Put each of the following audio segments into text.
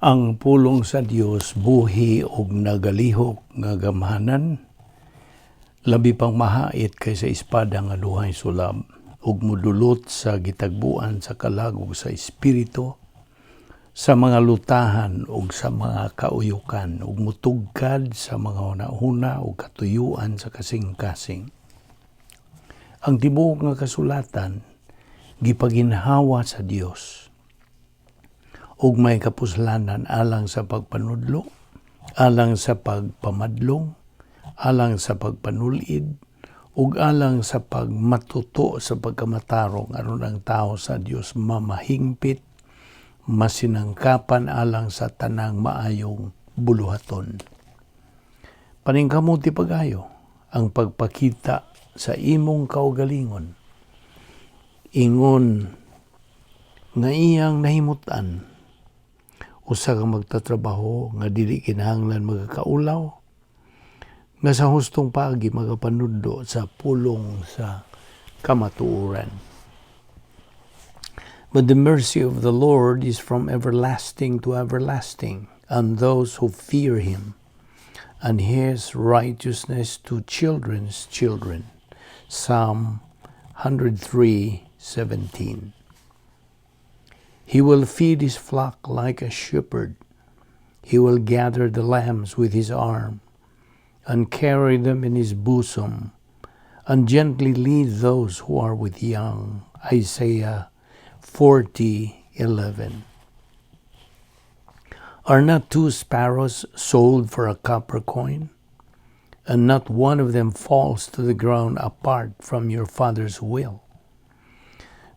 Ang pulong sa Dios buhi ug nagalihok nga gamhanan, labi pang mahait kaysa espada nga duhay sulab, ug mudulot sa gitagbuan sa kalag ug sa espiritu, sa mga lutahan ug sa mga kauyukan, ug mutugkad sa mga hunahuna ug katuyuan sa kasing-kasing. Ang tibuok nga kasulatan gipaginhawa sa Dios ug may kapuslanan alang sa pagpanudlo, alang sa pagpamadlong, alang sa pagpanulid, ug alang sa pagmatuto sa pagkamatarong, aron ang tao sa Dios mamahingpit, masinangkapan alang sa tanang maayong buluhaton. Paningkamuti pag-ayo ang pagpakita sa imong kaugalingon ingon nga iyang nahimutan, usa ka magtatrabaho nga dili kinahanglan magakaulaw, nga sa hustong paagi magapanudlo sa pulong sa kamatuoran. But the mercy of the Lord is from everlasting to everlasting on those who fear him, and his righteousness to children's children. Psalm 103:17. He will feed his flock like a shepherd. He will gather the lambs with his arm and carry them in his bosom and gently lead those who are with young. Isaiah 40:11. Are not two sparrows sold for a copper coin? And not one of them falls to the ground apart from your Father's will.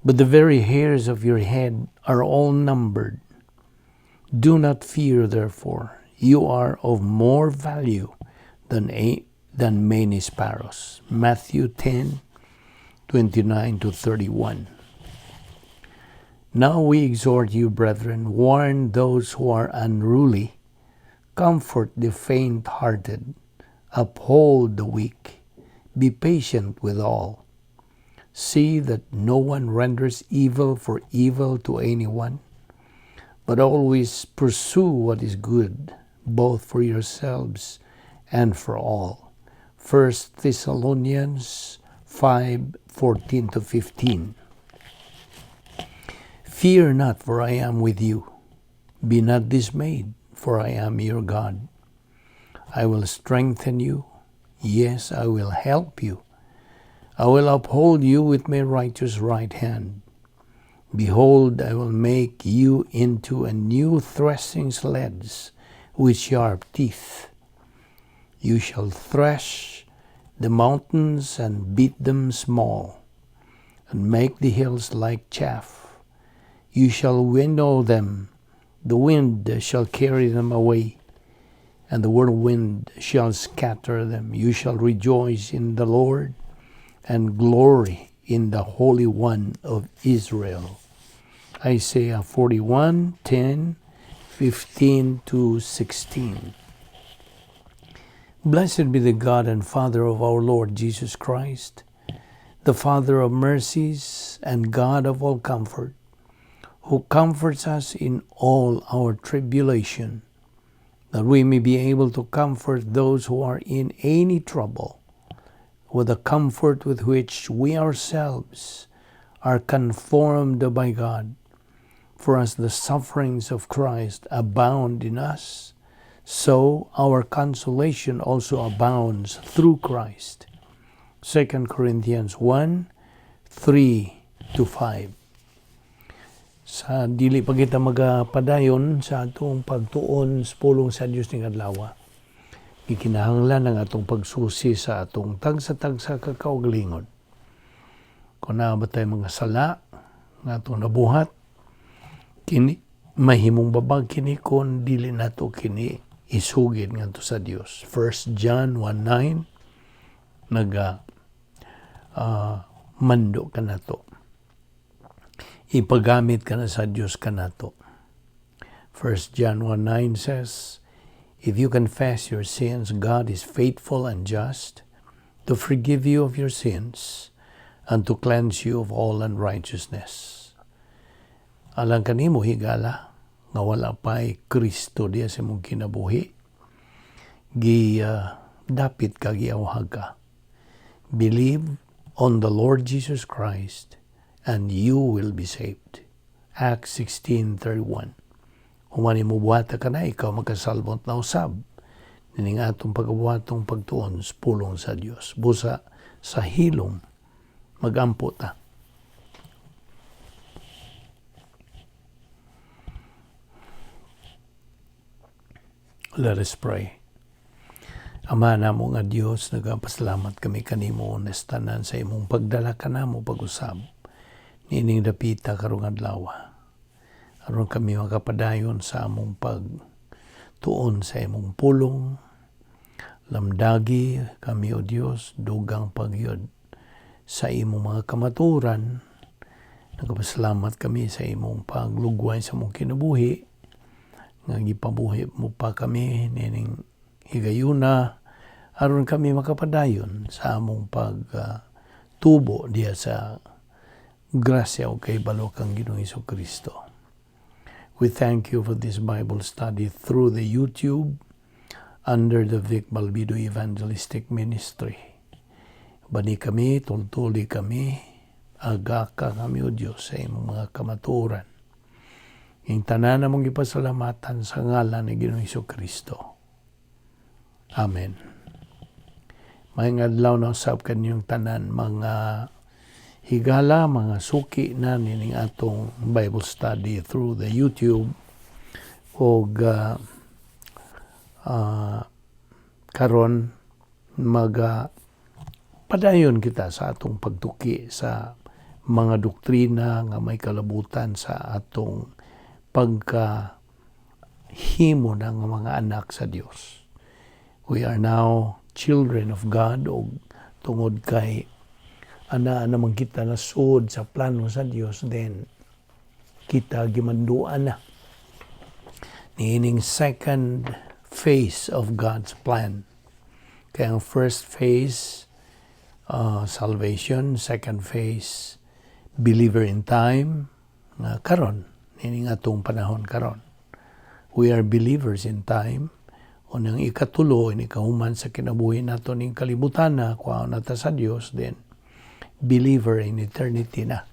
But the very hairs of your head are all numbered. Do not fear, therefore. You are of more value than many sparrows. Matthew 10:29 to 31. Now we exhort you, brethren, warn those who are unruly, comfort the faint hearted, uphold the weak, be patient with all. See that no one renders evil for evil to anyone, but always pursue what is good, both for yourselves and for all. 1 Thessalonians 5:14 to 15. Fear not, for I am with you. Be not dismayed, for I am your God. I will strengthen you. Yes, I will help you. I will uphold you with my righteous right hand. Behold, I will make you into a new threshing sledge with sharp teeth. You shall thresh the mountains and beat them small, and make the hills like chaff. You shall winnow them, the wind shall carry them away, and the whirlwind shall scatter them. You shall rejoice in the Lord and glory in the Holy One of Israel. Isaiah 41:10, 15 to 16. Blessed be the God and Father of our Lord Jesus Christ, the Father of mercies and God of all comfort, who comforts us in all our tribulation, that we may be able to comfort those who are in any trouble with the comfort with which we ourselves are conformed by God. For as the sufferings of Christ abound in us, so our consolation also abounds through Christ. 2 Corinthians 1:3 to 5. Sa dili pa kita magapadayon sa atong pagtuon sa pulong sa Dios ning adlaw, gikinahanglan ang atong pagsusi sa atong tagsa-tagsa ka kaugalingon. Kung naa ba tay mga sala nga atong nabuhat, kini mahimong babag kini kon dili nato kini isugid ngadto sa Dios. 1 John 1:9 naga mando kanato. Ipagamit ka na sa Dios kanato. 1 John 1:9 says, "If you confess your sins, God is faithful and just to forgive you of your sins and to cleanse you of all unrighteousness." Alang kanimo, higala, Nga wala pa'y Kristo diya sa imong kinabuhi, gi dapit ka, giawhag ka. Believe on the Lord Jesus Christ and you will be saved. Acts 16:31. Human mo buhata ka na, ikaw makasalbot na usab. Nining atong pagabuhatong pagtuon sa pulong sa Dios. Busa sa hilom magampo ta. Let us pray. Ama namo nga Dios, nagapasalamat kami kanimo tanan sa imong pagdala kanamo pag-usab niining dapita karong adlaw. Aron kami makapadayon sa among pagtuon sa imong pulong. Lamdagi kami, O Dios, dugang pagyud sa imong mga kamaturan. Nagapasalamat kami sa imong paglugway sa among kinabuhi nga gipabuhi mo pa kami nining higayuna aron kami makapadayon sa among pagtubo diya sa grasya o kahibalo kang Ginoong Kristo. We thank you for this Bible study through the YouTube under the Vic Balbido Evangelistic Ministry. Bani kami, tultuli kami, agaka kami, O Diyos, sa imong mga kamaturan. Ing tanan namong gipasalamatan sa ngalan ni Ginoong Kristo. Amen. Maayong adlaw na usab kaninyong tanan, mga higala, mga suki na nining atong Bible study through the YouTube og karon maga padayon kita sa atong pagtuki sa mga doktrina nga may kalabutan sa atong pagka himo ng mga anak sa Dios. We are now children of God og tungod kay ana naman kita nasud sa plano sa Dios, then kita gimanduan na niining second phase of God's plan. Kaya ang first phase, salvation, second phase, believer in time, nga karon, nining atong panahon karon. We are believers in time. O nang ikatulo, ini kahuman sa kinabuhi nato ning kalibutan na, kuha na ta sa Dios, then believer in eternity na.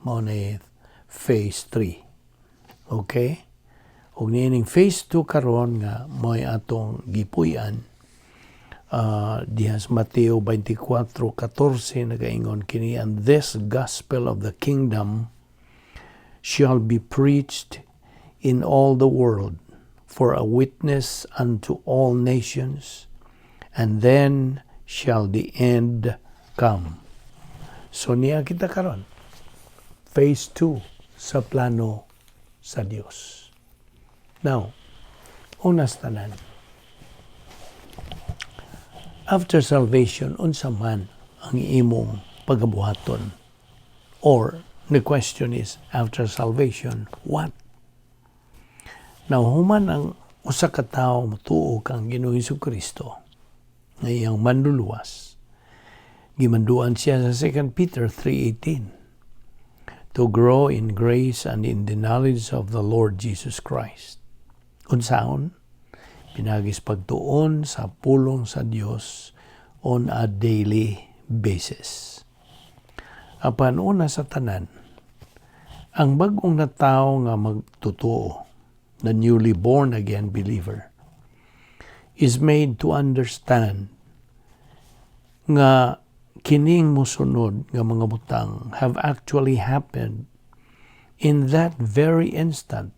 Mao na phase 3. Okay? Ug niining phase 2 karon nga mo'y atong gipuy-an diha sa Mateo 24:14 nagaingon kini, "And this gospel of the kingdom shall be preached in all the world for a witness unto all nations, and then shall the end come." So niya kita karon, phase 2 sa plano sa Dios. Now, unas tanan, after salvation, unsa man ang imong pagabuhaton? Or, the question is, after salvation, what? Now, human ang usa ka tawo motuo kang Ginoong Kristo nga iyang manluluwas, gimanduan siya sa 2 Peter 3:18 to grow in grace and in the knowledge of the Lord Jesus Christ. Unsaon? Pinaagis pagtuon sa pulong sa Dios on a daily basis. Apan una sa tanan, ang bagong na tao nga magtotoo, the newly born again believer, is made to understand nga kining musunod nga mga butang have actually happened in that very instant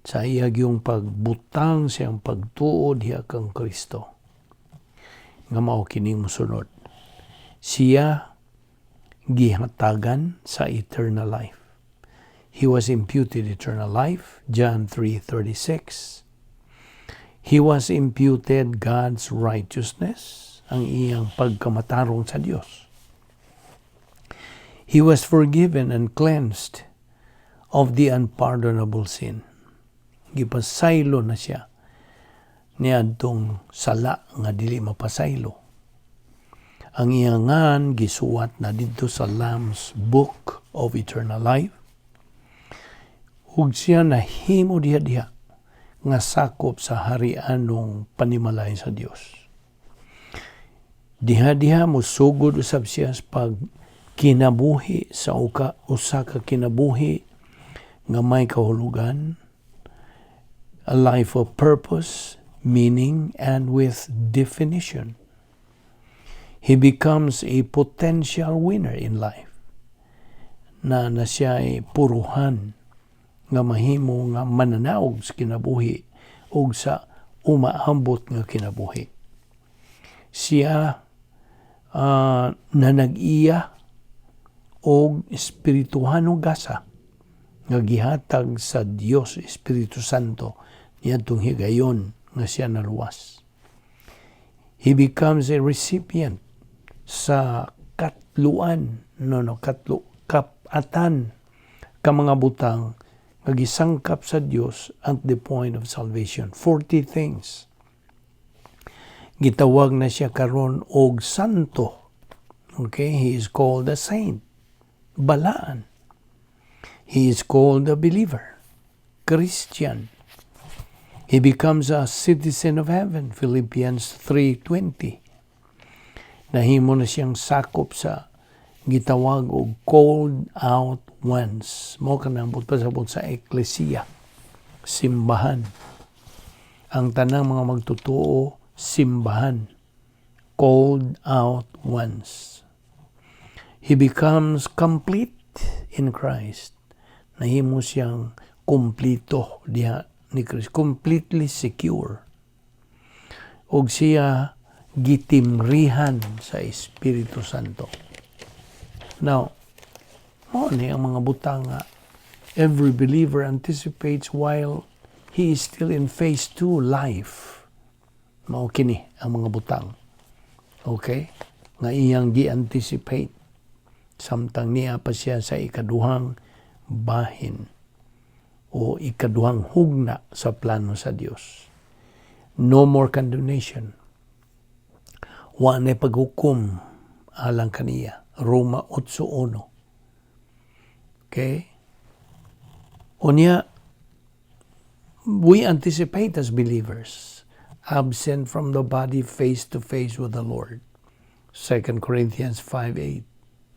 sa iyang yung pagbutang siyang pagtuo diha kang Kristo. Nga mao kining musunod. Siya gihatagan sa eternal life. He was imputed eternal life, John 3:36. He was imputed God's righteousness, ang iyang pagkamatarong sa Dios. He was forgiven and cleansed of the unpardonable sin. Gipasaylo na siya niadtong sala nga dili mapasaylo. Ang iyang ngan gisuwat na didto sa Lamb's Book of Eternal Life. Ug siya nahimo diha-diha nga sakop sa harianong panimalay sa Dios. Diha-diha mosugod usab siya sa pag kinabuhi sa usa ka kinabuhi nga may kahulugan, a life of purpose, meaning, and with definition. He becomes a potential winner in life. Na siya ay puruhan nga mahimo nga mananaog sa kinabuhi ug sa umaambot nga kinabuhi. Siya na nag-iya og espirituhanong gasa nga gihatag sa Dios Espiritu Santo niadtong higayon nga siya naluwas. He becomes a recipient sa katluan, no, katlo, kapatan ka mga butang nga gisangkap sa Dios at the point of salvation. 40 things. Gitawag na siya karon og santo. Okay, he is called a saint. Balaan. He is called a believer. Christian. He becomes a citizen of heaven. Philippians 3:20. Nahimo na siyang sakop sa gitawag og called out ones. Mao kanang pasabot sa eklesiya, simbahan. Ang tanang mga magtotoo, simbahan. Called out ones. He becomes complete in Christ. Nahimo siyang kumplito diha ni Christ. Completely secure. Og siya gitimrihan sa Espiritu Santo. Now, mao ni ang mga butang nga every believer anticipates while he is still in phase 2 life. Mao kini ang mga butang. Okay? Nga iyang gi-anticipate samtang niya pa siya sa ikaduhang bahin o ikaduhang hugna sa plano sa Dios. No more condemnation. Wa na paghukom alang kaniya. Roma 8.1. Okay? Unya, we anticipate as believers, absent from the body, face to face with the Lord. 2 Corinthians 5.8.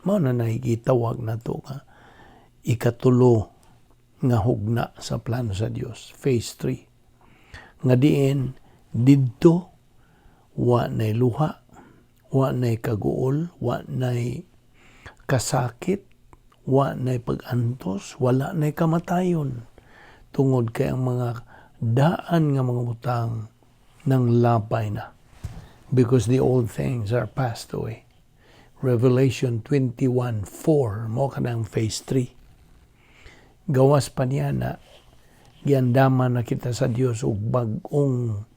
Mao na nakikitawag na to nga ikatulo nga hugna sa plano sa Dios. Phase 3. Nga diin didto wa nay luha, wa nay kaguol, wa nay kasakit, wa nay pag-antos, wala nay kamatayon. Tungod kay ang mga daan nga mga butang nang lapay na. Because the old things are passed away. Revelation 21:4, mao kanang phase 3. Gawas pa niya na giandaman na kita sa Dios og bag-ong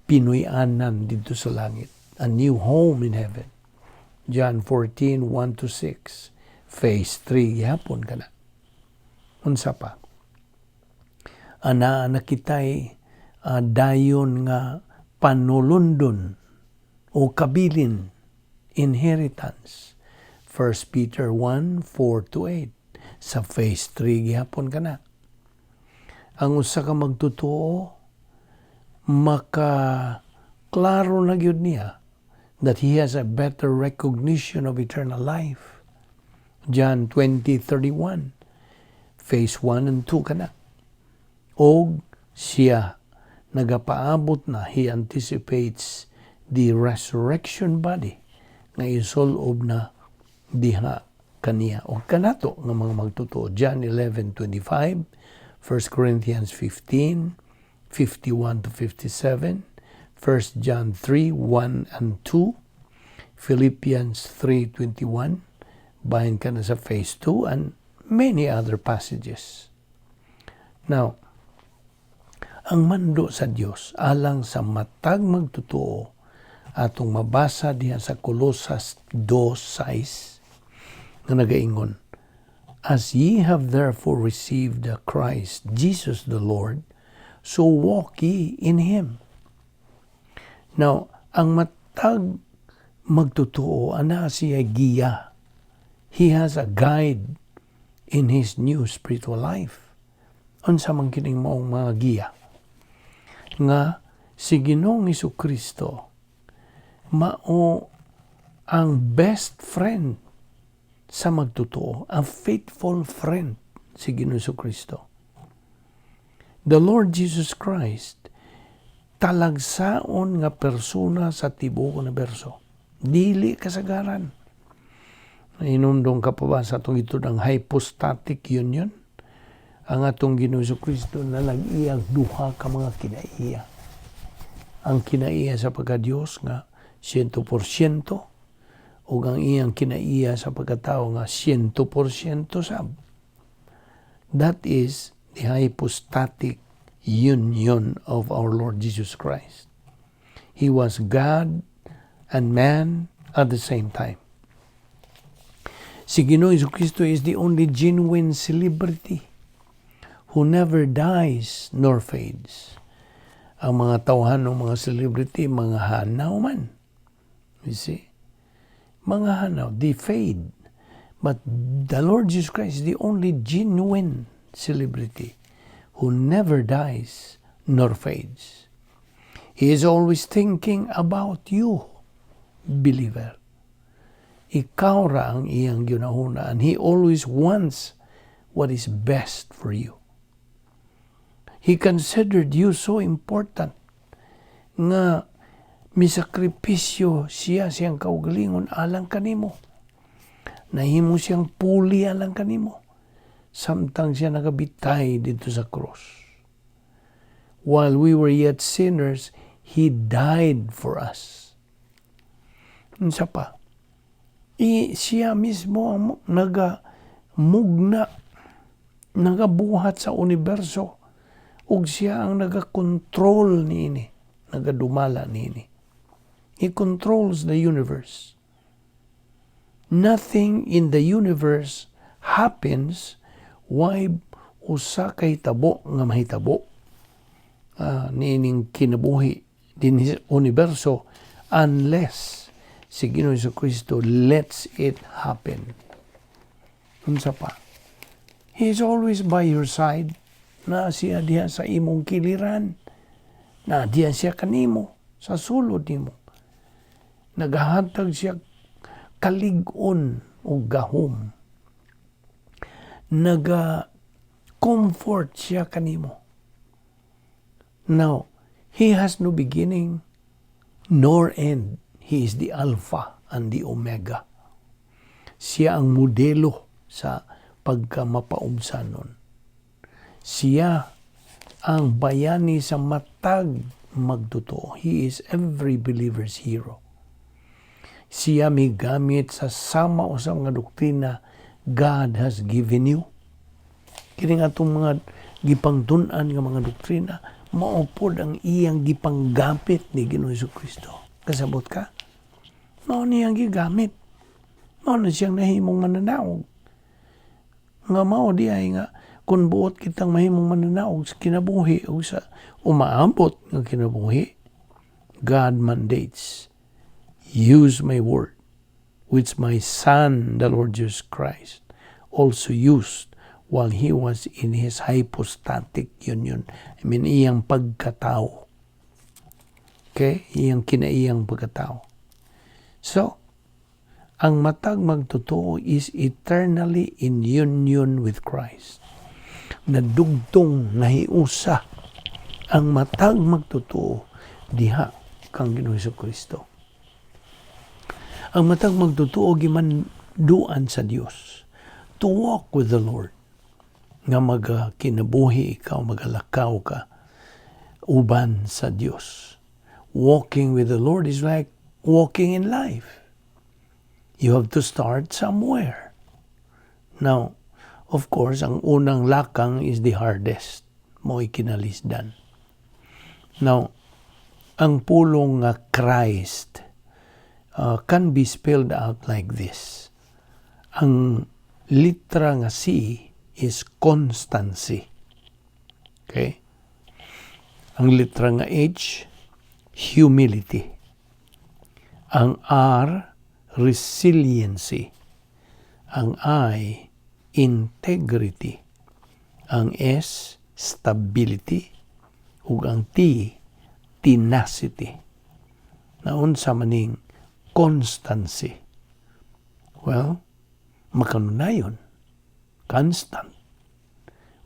Pinoy-anan dito sa langit. A new home in heaven. John 14:1 to 6. Phase 3, gihapon kana. Unsa pa? Ana na kita'y dayon nga panulundon o kabilin, inheritance. 1 Peter 1:4 to 8. Sa phase 3 gihapon kana. Ang usa ka magtotoo maka klaro na gyud niya that he has a better recognition of eternal life. John 20:31. Phase 1 and 2 kana. Og siya nagapaabot na, he anticipates the resurrection body nga isulob na diha kaniya o kanato nga mga magtotoo. John 11:25, 1 Corinthians 15:51 to 57, 1 John 3:1 and 2, Philippians 3:21, bahin ka na sa phase 2 and many other passages. Now, ang mando sa Dios alang sa matag magtotoo atong mabasa diha sa Colosas 2:6 nga nagaingon, "As ye have therefore received the Christ Jesus the Lord, so walk ye in Him." Now, ang matag magtotoo, ana siya giya. He has a guide in his new spiritual life. Unsa man kining maong mga giya? Nga si Ginoong Kristo mao ang best friend sa magtotoo, ang faithful friend si Ginoong Kristo. The Lord Jesus Christ talagsaon nga persona sa tibuok uniberso. Dili kasagaran. Nahinumdom ka pa ba sa atong ito ng hypostatic union? Ang atong Ginoong Kristo na nag-iyang duha ka mga kinaiya. Ang kinaiya sa pagka-Diyos nga 100% o ang iyang kinaiya sa pagkatao nga 100% sab. That is the hypostatic union of our Lord Jesus Christ. He was God and man at the same time. Si Ginoong Kristo is the only genuine celebrity who never dies nor fades. Ang mga tawhan ng mga celebrity, mga hanaw man. You see? Mga hanaw, they fade. But the Lord Jesus Christ is the only genuine celebrity who never dies nor fades. He is always thinking about you, believer. Ikaw ra ang iyang ginahuna and He always wants what is best for you. He considered you so important nga misakripisyo siya siyang kaugalingon alang kanimo. Nahimo siyang puli alang kanimo samtang siya nagabitay didto sa cross. While we were yet sinners, He died for us. Unsa pa? Siya mismo ang naga mugna, nagabuhat sa universo ug siya ang nagakontrol niini, nagadumala niini. He controls the universe. Nothing in the universe happens way usa kay tabo nga mahitabo niining kinabuhi dinhi sa universo unless si Ginoong Kristo lets it happen. Unsa pa? He is always by your side. Na siya diha sa imong kiliran. Na diha siya kanimo sa sulod nimo. Nagahatag siya kalig-on o gahom. Naga comfort siya kanimo. Now, He has no beginning nor end. He is the Alpha and the Omega. Siya ang modelo sa pagkamapaubsanon. Siya ang bayani sa matag magtotoo. He is every believer's hero. Siya migamit sa sama o sa mga doktrina God has given you. Kini nga atong mga gipangtun-an nga mga doktrina, mao pod ang iyang gipanggamit ni Ginoong Kristo. Kasabot ka? Mao niyang gigamit. Mao na siyang nahimong mananaog. Nga mao di ay nga kung buot kitang mahimong mananaog sa kinabuhi o sa umaabot nga kinabuhi, God mandates, "Use my word, which my Son, the Lord Jesus Christ, also used while He was in His hypostatic union." I mean, iyang pagkatao. Okay? Iyang kinaiyang pagkatao. So, ang matag magtotoo is eternally in union with Christ. Nadugtong, nahiusa ang matag magtotoo diha kang Ginoong Kristo. Ang matag magtotoo gimanduan sa Dios to walk with the Lord, nga magakinabuhi ikaw, magalakaw ka uban sa Dios. Walking with the Lord is like walking in life. You have to start somewhere. Now, of course, ang unang lakang is the hardest. Mo'y kinalisdan. Now, ang pulong nga Christ can be spelled out like this. Ang litra nga C is constancy. Okay? Ang litra nga H, humility. Ang R, resiliency. Ang I, integrity. Ang S, stability, ug ang T, tenacity. Naunsa maning constancy? Well, makanunayon, constant.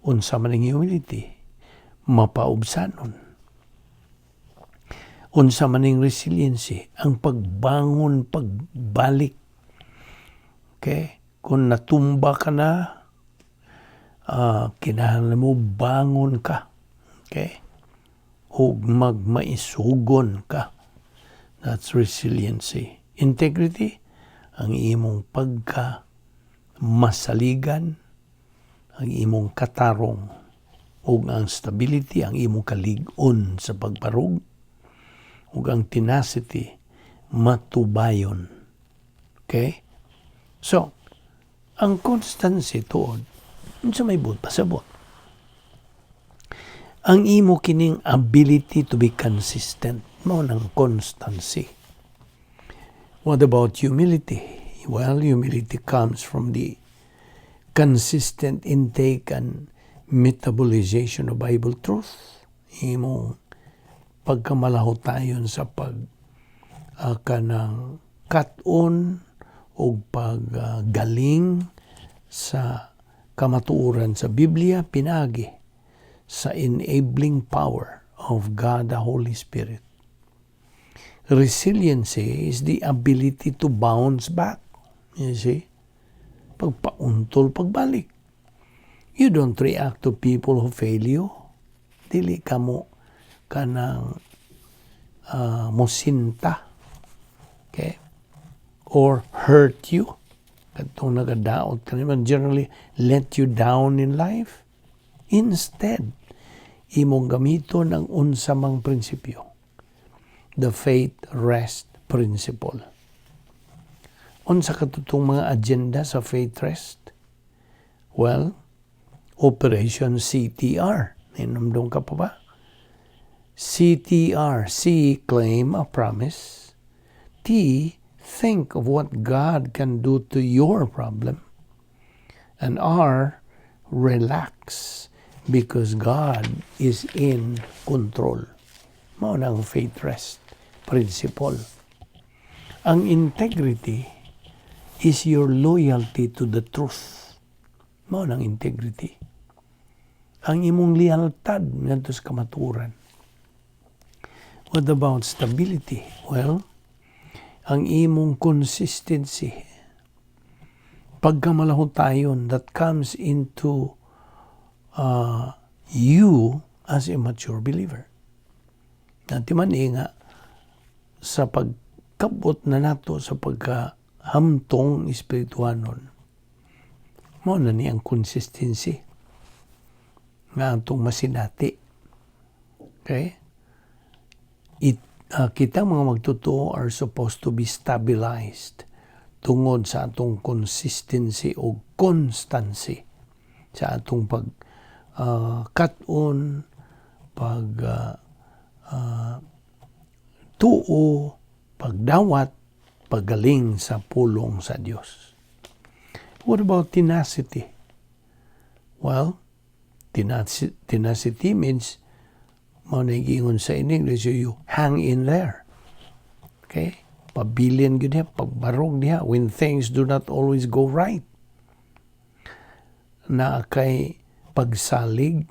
Unsa maning humility? Mapaubsanon. Unsa maning resiliency? Ang pagbangon, pagbalik. Okay? Kung natumba ka na, kinahanglan mo bangon ka. Okay? Ug magmaisugon ka. That's resiliency. Integrity, ang imong pagka masaligan, ang imong katarong, ug ang stability, ang imong kalig-on sa pagbarog, ug ang tenacity, matubayon. Okay? So, ang constancy tuod, unsa may buot pasabot? Ang imo kining ability to be consistent, mao nang constancy. What about humility? Well, humility comes from the consistent intake and metabolization of Bible truth. Imong pagkamalahutayon sa pag kanang kat-on o paggaling sa kamatuoran sa Biblia pinagi sa enabling power of God the Holy Spirit. Resiliency is the ability to bounce back. You see? Pagpauntol, pagbalik. You don't react to people who fail you. Dili ka mo kanang mosinta. Okay? Or hurt you. Katong nagadaot ka naman, generally let you down in life. Instead, imong gamiton ang unsa mang prinsipyo. The faith rest principle. Unsa katong mga agenda sa faith rest? Well, Operation CTR. Hinumdum ka pa ba? CTR. C, claim a promise. T, think of what God can do to your problem. And R, relax because God is in control. Mao na ang faith rest principle. Ang integrity is your loyalty to the truth. Mao nang integrity. Ang imong lealtad ngadto sa kamatuoran. What about stability? Well, ang imong consistency, pagkamalahutayon that comes into you as a mature believer. Natiman nga sa pagkabot na nato sa pagkahamtong espirituanon, mao na ni ang consistency nga atong masinati. Okay? Kita mga magtotoo are supposed to be stabilized tungod sa atong consistency o constancy sa atong pag kat-on, pag tuo, pagdawat, paggaling sa pulong sa Dios. What about tenacity? Well, tenacity means, mao na giingon sa in English, you hang in there. Okay? Pabilin gyud diha, pagbarog diha when things do not always go right. Na kay pagsalig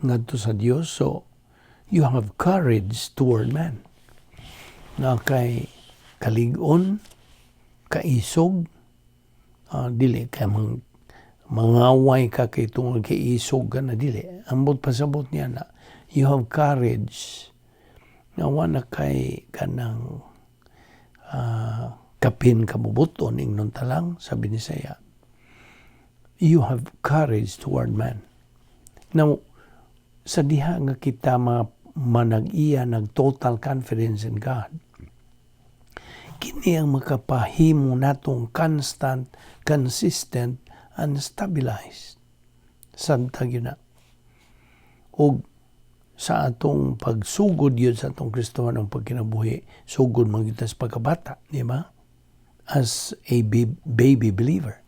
ngadto sa Dios, so you have courage toward man. Na kay kalig-on, kaisog, dili kay mang mangaway ka kay tungod kay isog ka na, dili. Ambot pasabot niya na you have courage nga wa na kay kanang kapin kabubuton, ingnon talang sa Binisaya. You have courage toward man. Now, sa diha nga kita mga manag-iya nag total confidence in God, kini ang makapahimo natong constant, consistent, and stabilized. Samtang yun na. Og sa atong pagsugod yun sa atong Kristohanong pagkinabuhi, sugod man gyud ta sa pagkabata, di ba? As a baby believer,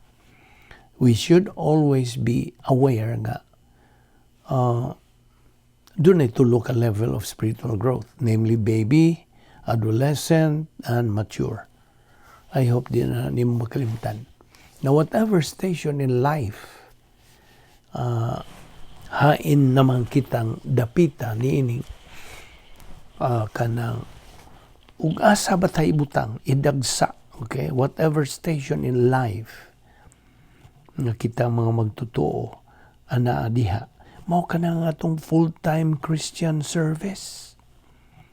we should always be aware nga Dunay tulo ka level of spiritual growth, namely baby, adolescent, and mature. I hope di na nimo makalimtan. Now, whatever station in life, hain naman kitang dapita niining kanang ug asa ba tayo ibutang idagsa, okay? Whatever station in life nga kita mga magtotoo anaa diha, mao kana nga atong full-time Christian service.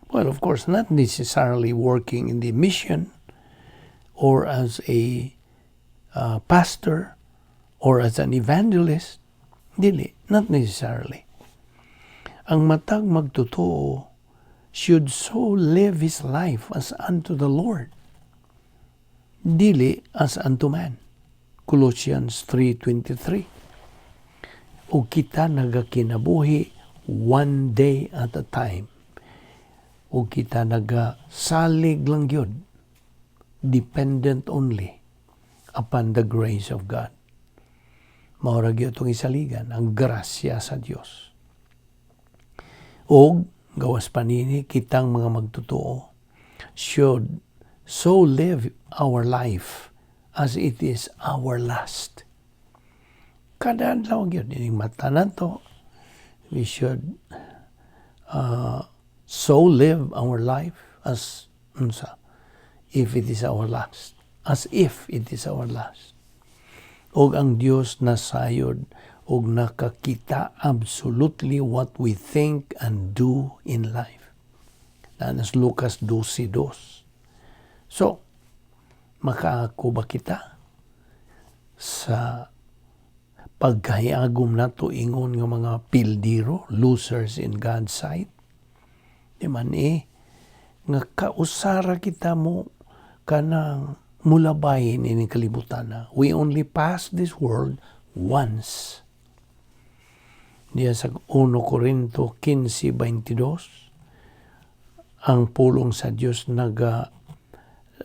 Well, of course, not necessarily working in the mission or as a pastor or as an evangelist. Dili, not necessarily. Ang matag magtotoo should so live his life as unto the Lord, dili as unto man. Colossians 3:23. O kita nagakinabuhi one day at a time. O kita nagasalig lang gyud, dependent only upon the grace of God. Mao ra gyud itong isaligan ang grasya sa Dios. Og gawas pa nini, kitang mga magtotoo should so live our life as it is our last. Kada adlaw gyud ining mata nato, we should so live our life as unsa if it is our last, as if it is our last. Og ang Dios nasayod og nakakita absolutely what we think and do in life. Naa na sa Lucas 12:2. So, makaako ba kita sa pagkahiagom nato ingon nga mga pildiro, losers in God's sight? Di man eh, nga kausara kita mo kanang mulabay ini kalibutan na. We only pass this world once. Diya sa 1 Corinto 15:22, ang pulong sa Dios naga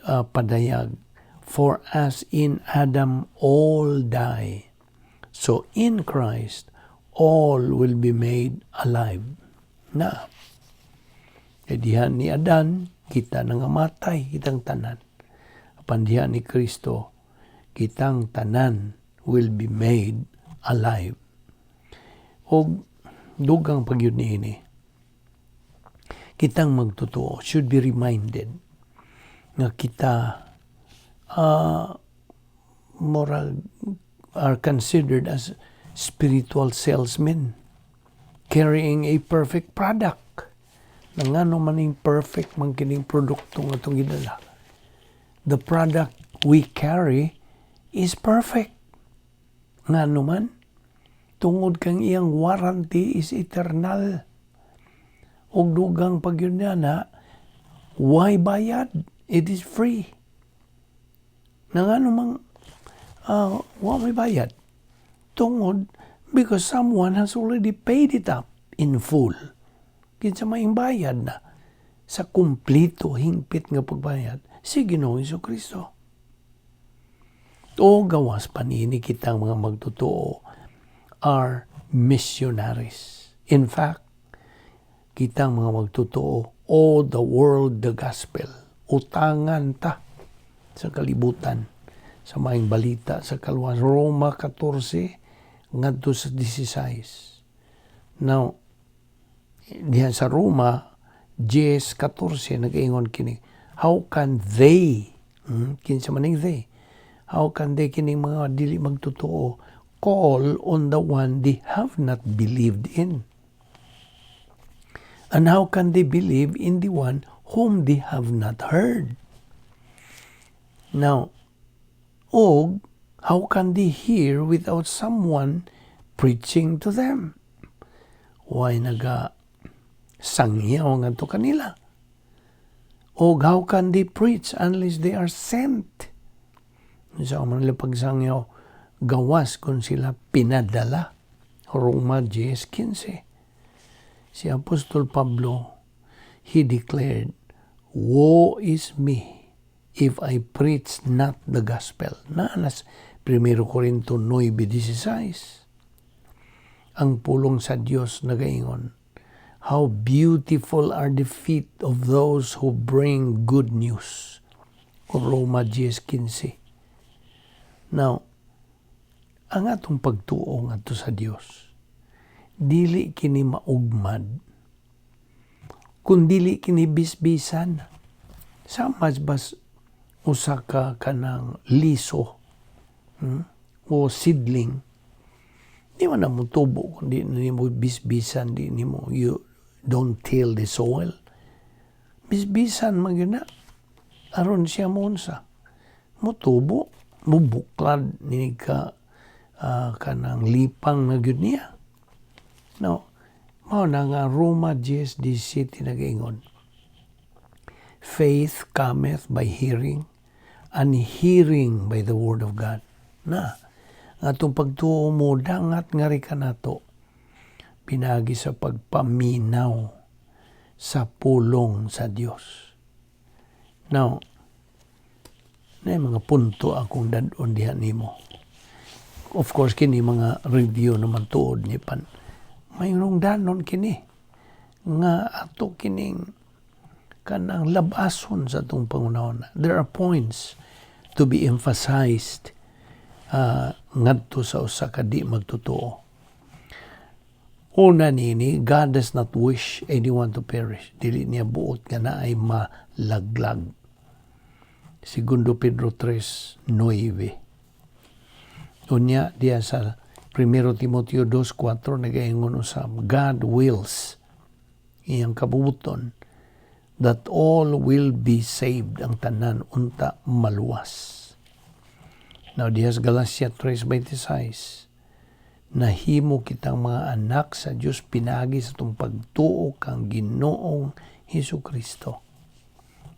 padayag, "For as in Adam all die, so in Christ all will be made alive." Na e diha ni Adan kita nangamatay kitang tanan, apan diha ni Kristo kitang tanan will be made alive. Og dugang pagyud niini, kitang magtotoo should be reminded nga kita moral are considered as spiritual salesmen carrying a perfect product. Na ngano maning perfect man kining produkto nga atong gidala? The product we carry is perfect. Ngano man? Tungod kang iyang warranty is eternal. Og dugang pagyud na, why bayad? It is free. Na ngano mang wa may bayad? Tungod because someone has already paid it up in full. Kinsa may bayad na sa kumplito hingpit nga pagbayad? Si Ginoong Kristo. O gawas pa niini, kitang mga magtotoo are missionaries. In fact, kitang mga magtotoo owe the world the gospel. Utangan ta sa kalibutan sa maayong balita sa kaluwasan. Roma 14 ngadto sa 16. Now, diyan sa Roma 10:14 nag-ingon kini, how can they, kinsa man ning they? How can they, kining mga dili magtotoo, call on the one they have not believed in? And how can they believe in the one whom they have not heard? Now, og how can they hear without someone preaching to them? Why naga sangyaw ngadto kanila? Og how can they preach unless they are sent? Sa man nila pagsangyaw gawas kung sila pinadala? Roma 10:15. Si Apostol Pablo, he declared, "Woe is me if I preach not the gospel." Naa na sa 1 Corinto 9:16. Ang pulong sa Dios nagaingon, How beautiful are the feet of those who bring good news. Roma 10:15. Now, ang atong pagtuo ngadto sa Dios, dili kini maugmad, kun dili kini bisbisan. Sama bas usa ka kanang liso o seedling, di man na mo tubo kung di nimo bisbisan, di nimo, you don't till the soil. Bisbisan man gyud na aron siya mo unsa, motubo, mubuklad ni ka kanang lipang na gyud niya. No, mao na nga Roma 10:17 nagaingon, "Faith cometh by hearing, and hearing by the word of God." Na, ang atong pagtuo mo dangat ngari kanato pinagi sa pagpaminaw sa pulong sa Dios. Now, na mga punto akong dad-on diha nimo. Of course, kini mga review naman tuod ni pan. Mayroong danon kini nga ato kining kanang labason sa atong pangunahon. There are points to be emphasized ngadto sa usa ka di magtotoo. Una nini, God does not wish anyone to perish. Dili niya buot nga naay malaglag. Segundo Pedro 3:9. Unya, diya sa 1 Timoteo 2:4 nagaingon usab, God wills, iyang kabubuton, that all will be saved, ang tanan unta maluwas. Now, diya sa Galatia 3:26, nahimo kitang mga anak sa Dios pinagi sa atong pagtuo kang Ginoong Hesus Kristo.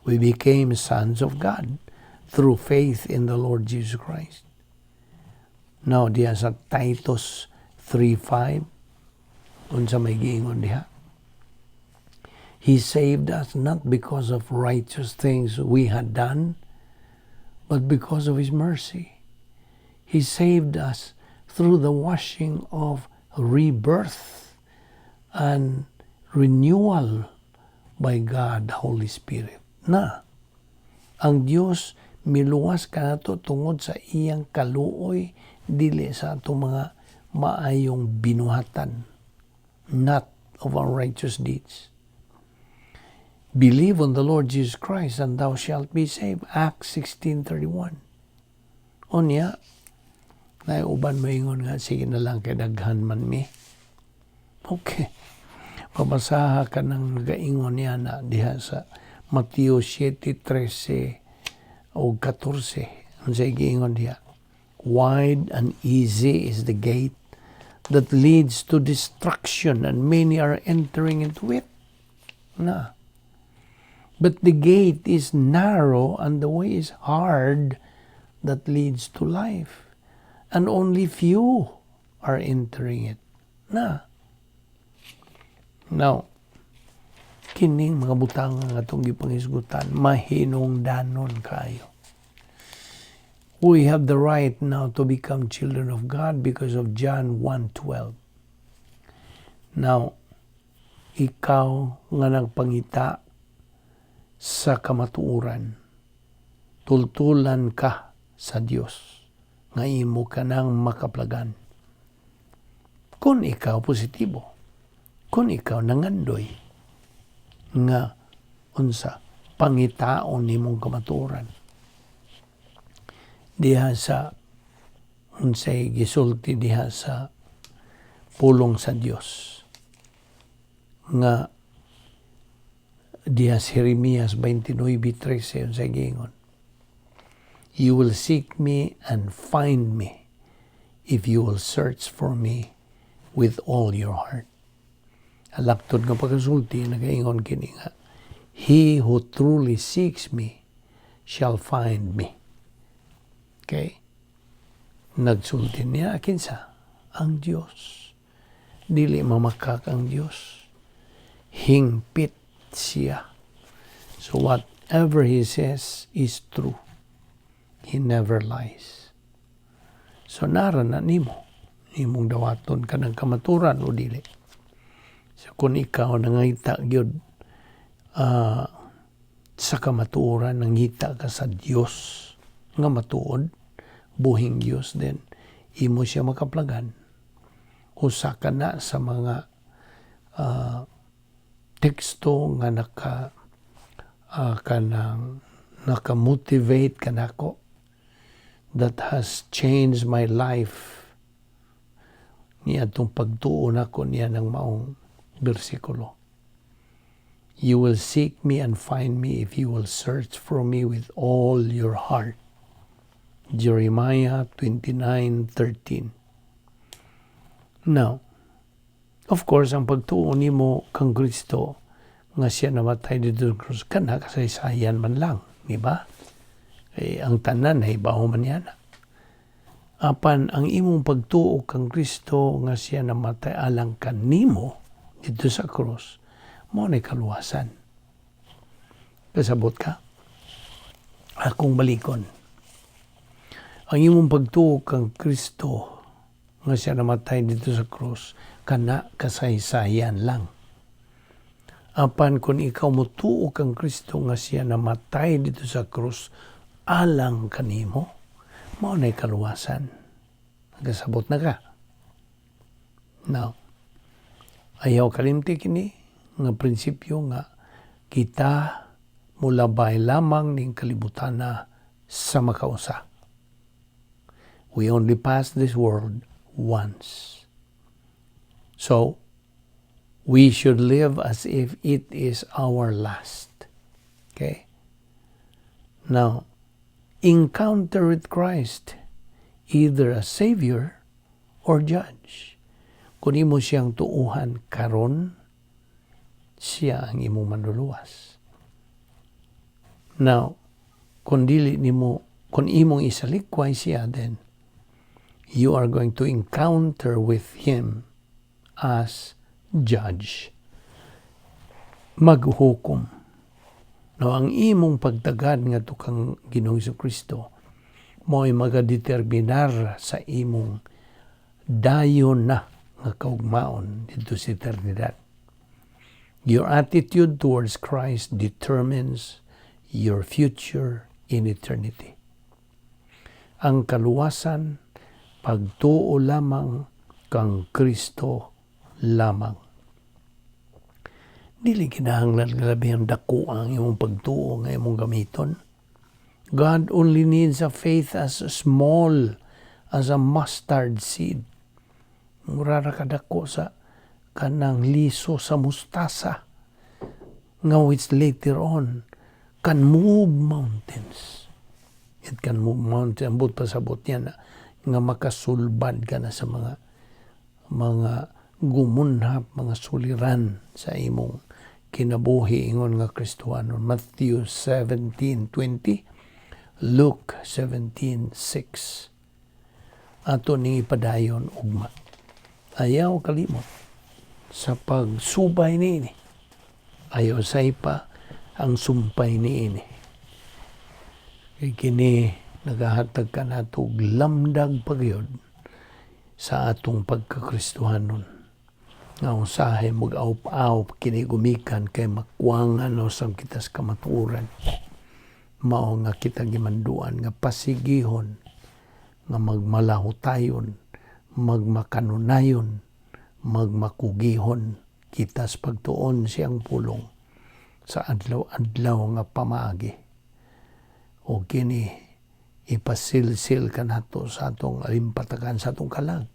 We became sons of God through faith in the Lord Jesus Christ. Now, diya sa Titus 3:5, unsa may giingon diha? He saved us not because of righteous things we had done, but because of His mercy. He saved us through the washing of rebirth and renewal by God, the Holy Spirit. Na, ang Dios miluwas kanato tungod sa iyang kaluoy, dili sa atong mga maayong binuhatan, not of our righteous deeds. Believe on the Lord Jesus Christ and thou shalt be saved. Acts 16:31. Unya, na uban moingon nga sige na lang kay daghan man mi. Okay. Pabasaha ka ng nagaingon niya na diha sa Mateo 7:13 o 14. Unsay giingon diha? Wide and easy is the gate that leads to destruction, and many are entering into it. Na. But the gate is narrow and the way is hard that leads to life, and only few are entering it. Na. Now, kining mga butang nga atong gipanghisgutan, mahinungdanon kayo. We have the right now to become children of God because of John 1:12. Now, ikaw nga nagpangita sa kamatuoran, tultulan ka sa Dios nga imo ka nang makaplagan. Kung ikaw positibo, kung ikaw nangandoy nga unsa, pangitaon nimong kamatuoran. Diha sa unsay gisulti diha sa pulong sa Dios nga diha sa Jeremias 29:13, unsay giingon? "You will seek me and find me if you will search for me with all your heart." Laktod nga pagkasulti, nagaingon kini nga, "He who truly seeks me shall find me." Okay? Nagsulti niya, kinsa? Ang Dios. Dili mamakak ang Dios. Hingpit siya. So whatever He says is true. He never lies. So nara na nimo. Imong dawaton kanang kamaturan o dili. So, kung ikaw nangita gyud sa kamatuoran, nangita ka sa Dios nga matuod, buhing Dios, then imo siya makaplagan. Usa ka na sa mga teksto nga kanang naka-motivate kanako, that has changed my life, niya itong pagtuo nako niya ng maong bersikulo. "You will seek me and find me if you will search for me with all your heart." Jeremiah 29:13. Now, of course, ang pagtuo nimo kang Kristo nga siya namatay dito sa krus, kana kasaysayan man lang, di ba? Eh, ang tanan ay baho man yan. Apan ang imong pagtuo kang Kristo nga siya namatay alang kanimo dito sa krus, mao na kaluwasan. Kasabot ka? Akong balikon. Ang imong pagtuo kang Kristo nga siya namatay dito sa krus, kana kasaysayan lang. Apan kung ikaw motuo kang Kristo nga siya namatay dito sa krus alang kanimo, mao na'y kaluwasan. Nagkasabot na ka? Now, ayaw kalimti kini nga prinsipyo nga kita mulabay lamang ning kalibutan na sa makausa. We only pass this world once. So, we should live as if it is our last. Okay? Now, encounter with Christ, either a Savior or Judge. Kung imo siyang tuuhan karon, siya ang imong manluluwas. Now, kung dili nimo, kung imong isalikway siya, then you are going to encounter with Him as Judge. Maghukom. No, ang imong pagtagad nga kang Ginoong Kristo mo'y magadeterminar sa imong dayon na nga kaugmaon dito sa eternidad. Your attitude towards Christ determines your future in eternity. Ang kaluwasan, pagtuo lamang kang Kristo lamang. Dili kinahanglan nga labi ang dako ang imong pagtuo nga imong gamiton. God only needs a faith as small as a mustard seed. Mura ra kadako sa kanang liso sa mustasa nga which later on can move mountains. It can move mountains. Ambot pasabot niya na nga makasulbad ka na sa mga gumunhap, mga suliran sa imong kinabuhi ingon nga Kristohanon. Matthew 17:20, Luke 17:6. Ato ning ipadayon ugma. Ayaw kalimot sa pagsubay niini. Ayaw saypa ang sumpay niini. Kay kini nagahatag ka nato og lamdag pagyod sa atong pagkakristohanon. Nga usahay mag-awp-awp kini gumikan kay makwangan usab kita sa kamatuoran. Mao nga kita gimanduan nga pasigihon nga magmalahutayon, magmakanunayon, magmakugihon kita sa pagtuon siyang pulong sa adlaw-adlaw nga pamaagi. O kini ipasilsil kanato sa atong alimpatakan, sa atong kalag.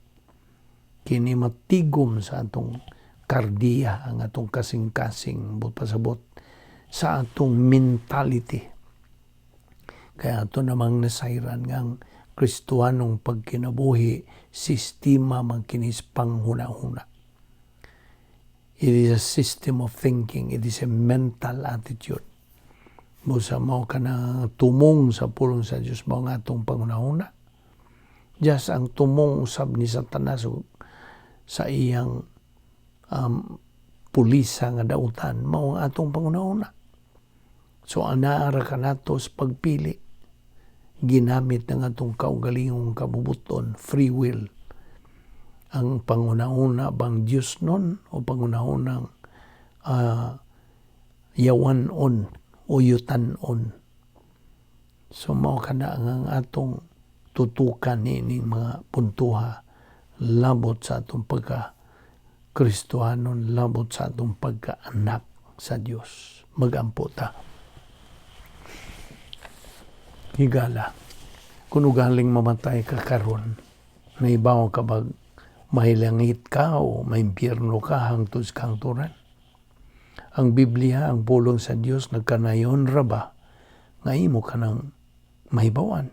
Kini matigom sa atong kardiya, ang atong kasing-kasing, but pasabot sa atong mentality. Kaya ato namang nasayran nga ang Kristohanong pagkinabuhi, sistema man kini sa panghuna-huna. It is a system of thinking. It is a mental attitude. Busa mao ka na tumong sa pulong sa Diyos, mao nga atong panghuna-huna. Just ang tumong usab ni Satanas sa iyang pulisa nga dautan, mao ang atong panghuna-huna. So anaara ka nato sa pagpili, ginamit ng atong kaugalingong kabubuton, free will. Ang panguna-una bang Diyos nun o pangunahunang yawan-on o yutan-on? So mao kana ang atong tutukan ni mga puntuha labot sa atong pagka Kristohanon, labot sa atong pagkaanak sa Dios. Magampo ta. Higala, kung ugaling mamatay ka karon, nahibaw ka ba mahilangit ka o maimpyerno ka hangtod sa kahangturan? Ang Biblia, ang pulong sa Dios, nagkanayon ra ba nga imo ka nang mahibawan?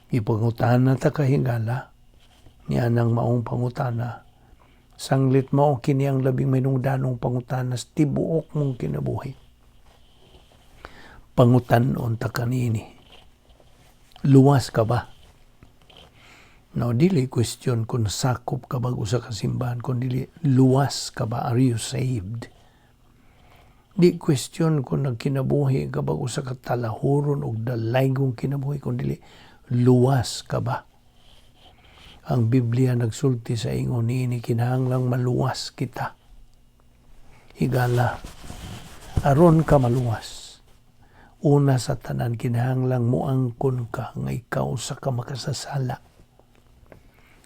Ipangutana ta, kahigala, niya nang maong pangutana. Sanglit mao kini ang labing mahinungdanong pangutana sa tibuok mong kinabuhi. Pangutan-on ta kanini. Luwas ka ba? No, dili question kung sakop ka ba usa ka simbahan, kung dili luwas ka ba, are you saved? Di question kung nagkinabuhi ka ba usa ka talahuron og dalaygong kinabuhi, kung dili luwas ka ba? Ang Biblia nagsulti sa ingon niini, kinahanglang maluwas kita. Higala, aron ka maluwas, una sa tanan kinahanglang moangkon ka nga ikaw usa ka makasasala.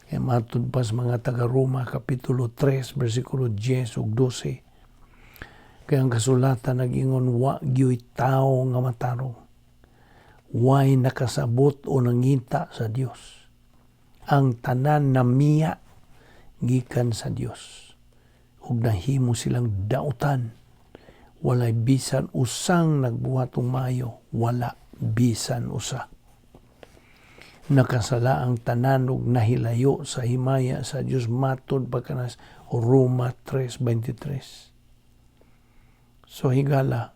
Kaya matud pa sa mga taga-Roma, Kapitulo 3, versikulo 10 ug 12. Kaya ang kasulatan nag-ingon, wa gyoy tao nga matarong. Way nakasabot o nangita sa Dios. Ang tanan namiya gikan sa Dios ug nahimo silang dautan. Walay bisan usang nagbuhat og maayo, wala bisan usa. Nakasala ang tanan ug nahilayo sa himaya sa Dios, matod pa kanas Roma 3:23. So higala,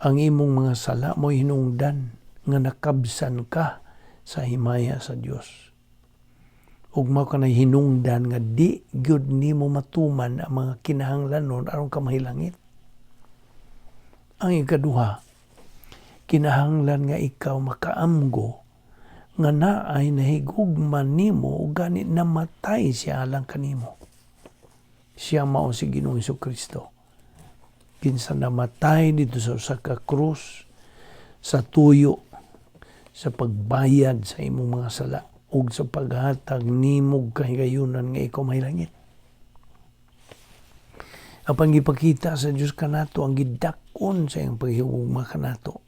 ang imong mga sala mo hinungdan nga nakabsan ka sa himaya sa Dios. Ug mao kanay hinungdan nga di gyud nimo matuman ang mga kinahanglanon aron ka mahilangit. Ang ikaduha, kinahanglan nga ikaw makaamgo nga naay nahigugma nimo ug gani namatay siya alang kanimo. Siya mao si Ginoong Kristo. Kinsa namatay dito sa usa ka krus sa tuyo sa pagbayad sa imong mga sala ug sa paghatag nimog kahigayunan nga ikaw mahilangit. Apan gipakita sa Dios kanato ang gidak-on sa iyang paghigugma kanato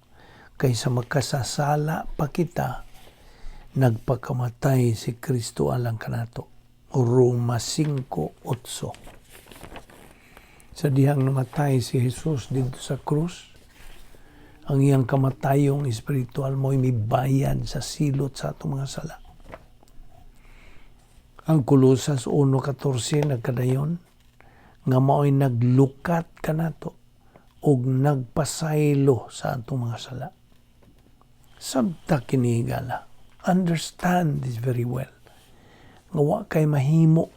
kaysa makasasala pa kita, nagpakamatay si Kristo alang kanato. Roma 5:8. Sa dihang namatay si Jesus dito sa krus, ang iyang kamatayong espiritual mo'y mibayad sa silot sa atong mga sala. Ang Kolosas 1:14 nagkadayon nga mao'y naglukat kanato ug nagpasaylo sa atong mga sala. Sabta kini, higala. Understand this very well. Nga wa kay mahimo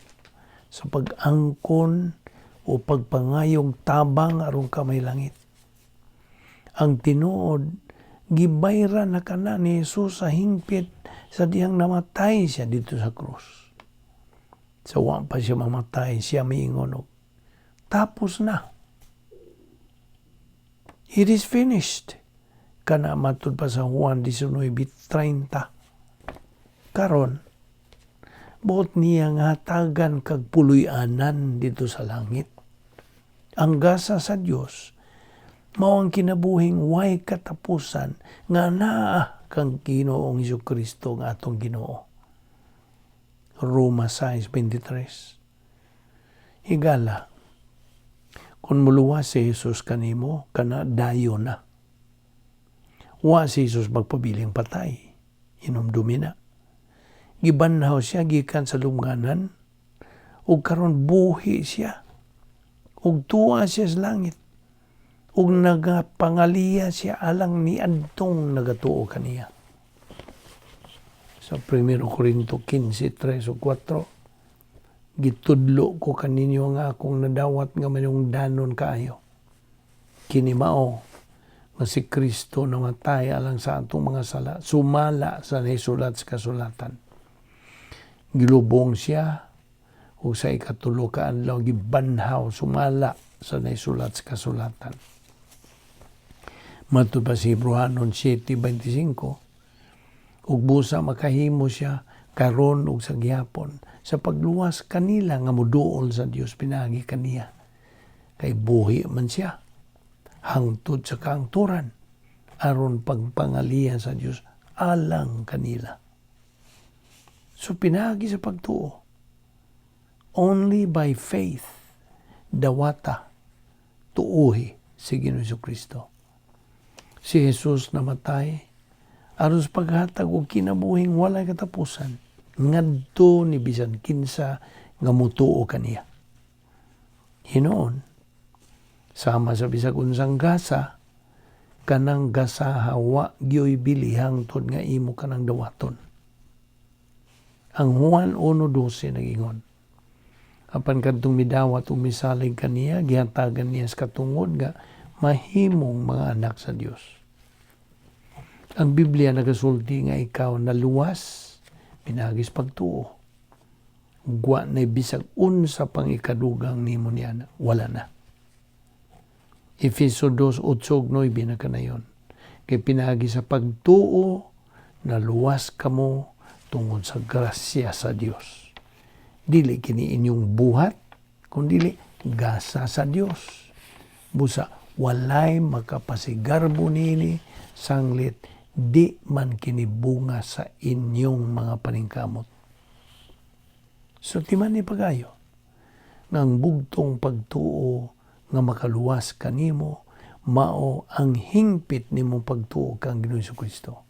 sa pag-angkon o pagpangayong tabang aron ka mahilangit. Ang tinuod, gibayra na kana ni Jesus sa hingpit sa dihang namatay siya dito sa krus. Sa wa pa siya mamatay, siya miingon og, "Tapos na. It is finished." Kana matud pa sa Juan 19:30. Karon, buot niya nga hatagan kag puloy-anan dito sa langit. Ang gasa sa Dios mao ang kinabuhing way katapusan nga naa kang Ginoong Kristo nga atong Ginoo. Roma 6:23. Higala, kung muluwas si Jesus kanimo, kana dayo na. Wa si Jesus magpabiling patay. Hinumdumi na. Gibanhaw siya gikan sa lubnganan, ug karon buhi siya. Ug tuwa siya sa langit. Ug nagapangaliya siya alang ni adtong nagatuo kaniya. Sa 1 Corinto 15:3 ug 4, "Gitudlo ko kaninyo nga akong nadawat nga manungdanon kaayo. Kini mao nga si Kristo namatay alang sa atong mga sala, sumala sa nasulat sa kasulatan. Gilubong siya ug sa ikatulo ka adlaw gibanhaw sumala sa naisulat sa kasulatan. Matud pa sa Hebreohanon 7:25, ug busa makahimo siya karon ug sa gihapon sa pagluwas kanila nga muduol sa Dios pinaagi kaniya. Kay buhi man siya hangtod sa kaangturan aron pagpangalian sa Dios alang kanila. So pinaagi sa pagtuo. Only by faith dawata, tuuhi si Ginoong Kristo. Si Jesus namatay aron sa paghatag og kinabuhing walay katapusan ngadto ni bisan kinsa nga mutuo kaniya. Hinuon, sama sa bisag unsang gasa, kanang gasaha wa gyoy bili hangtod nga imo kanang dawaton. Ang Juan 1:12 nagingon, apan kadtong midawat ug misalig kaniya, gihatagan niya sa katungod nga mahimong mga anak sa Dios. Ang Biblia nagasulti nga ikaw naluwas pinaagi sa pagtuo. Wa na bisag unsa pang ikadugang nimo niya, wala na. Efeso 2:8-9 na kanayon. Kay pinaagi sa pagtuo, naluwas kamo tungod sa grasya sa Dios. Dili kini inyong buhat, kundi gasa sa Dios. Busa walay makapasigarbo nini, sanglit di man kini bunga sa inyong mga paningkamot. So timan ni pagayo nga ang bugtong pagtuo nga makaluwas kanimo mao ang hingpit nimong pagtuo kang Ginoong Kristo.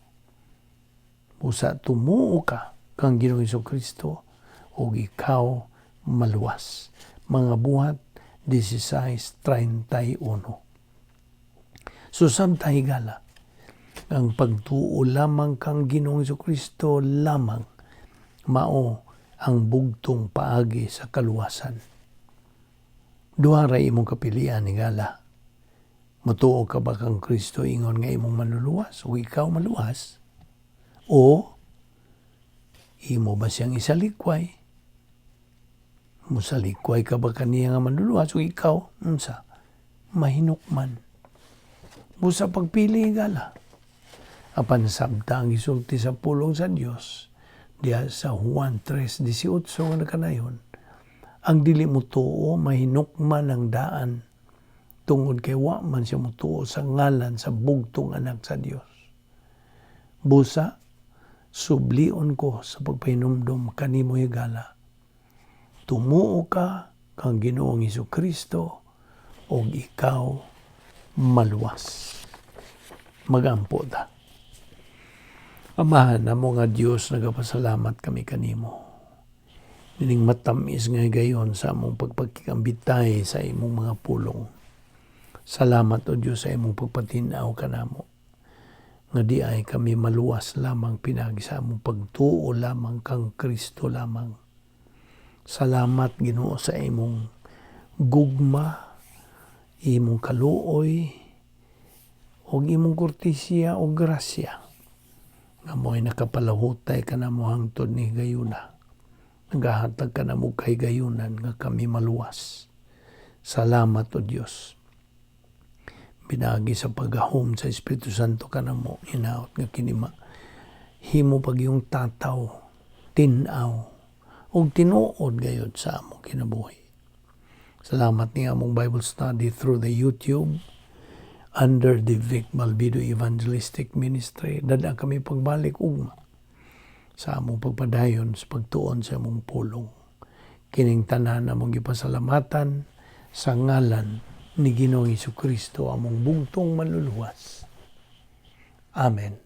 Busa tumuo ka kang Ginoong Kristo ug ikaw maluwas. Mga Buhat 16:31. So samtang, higala, ang pagtuo lamang kang Ginoong Kristo lamang mao ang bugtong paagi sa kaluwasan. Duha ra imong kapilian, higala. Mutuo ka ba kang Kristo ingon nga imong manluluwas o ikaw maluwas? O imo ba siyang isalikway? Musalikway ka ba kaniya nga manluluwas o ikaw unsa? Mahinukman. Busa pagpili, higala. Apan sabta ang gisulti sa pulong sa Dios diha sa Juan 3:18 nga nakanayon, ang dili mutuo mahinukman ang daan tungod kay wa man siya mutuo sa ngalan sa bugtong anak sa Dios. Busa sublion ko sa pagpahinumdom kanimo, higala. Tumuo ka kang Ginoong Hesus Kristo ug ikaw maluwas. Magampo ta. Amahan namo nga Dios, nagapasalamat kami kanimo. Nining matamis nga higayon sa among pagpagkikambitay sa imong mga pulong. Salamat, O Dios, sa imong pagpatinaw kanamo. Nga di ay kami maluwas lamang pinaagi sa among pagtuo lamang kang Kristo lamang. Salamat, Ginoo, sa imong gugma, imong kaluoy, ug imong kortesiya o grasya nga mo'y nakapalahutay kanamo hangtod ni higayuna. Nagahatag ka namo kahigayunan nga kami maluwas. Salamat, O Dios. Pinaagi sa paggahom sa Espiritu Santo kanamo, hinaot nga kini mahimo pag yung tataw, tinaw, ug tinuod gayod sa among kinabuhi. Salamat ni among Bible study through the YouTube under the Vic Malvido Evangelistic Ministry. Dada kami pagbalik ugma sa among pagpadayon sa pagtuon sa among pulong. Kining tanan among gipasalamatan sa ngalan ni Ginoong Kristo, among bugtong manluluwas. Amen.